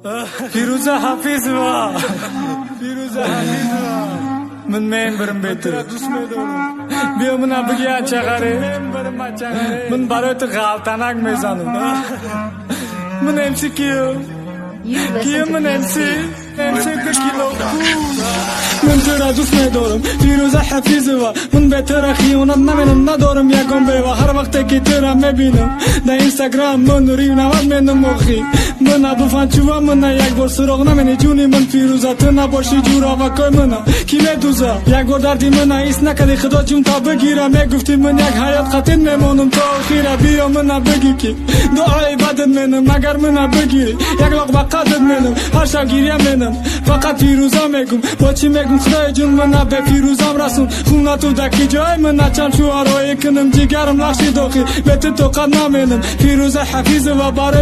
Фирӯза Ҳафизова, Фирӯза Ҳафизова, ман мембарам бе ту, биё, мана бигӣ, ачағаре, ман барои ту ғалтанак мезанам. Ман МС кию. You listen Кию to ман МС. PSP. МС 2 кило. Ман тура дӯст медорам, Фирӯза Ҳафизова. Ман бе тура хиёнат наменам, надорам ягон бева. Ҳар вақте ки тура мебинам дар Инстаграм, ман ревновать менам. Охи, мана буфан, чува мана як бор суроғ намени, ҷуни ман Фирӯза. Ту набошӣ, ҷуравакои мана ки медуза? Як бор дарди мана ҳис накарди, худо ҷунта бигира. Мегуфтӣ, ман як ҳаёт қатин мемонам то охира. Биё, мана бигӣ, ки дуои бадат менам. Агар мана бигирӣ, як лоқ ба қадат менам. Ҳар шаб гиря менам, фақат Фирӯза мегум. Бо чӣ мегум? Худои ҷун, мана бе Фирӯзам расон. Хунату да ки ҷой мана чанд шуарои кунам, ҷигарам лахши дохи, бе ту тоқат наменам, Фирӯза Ҳафизова, барои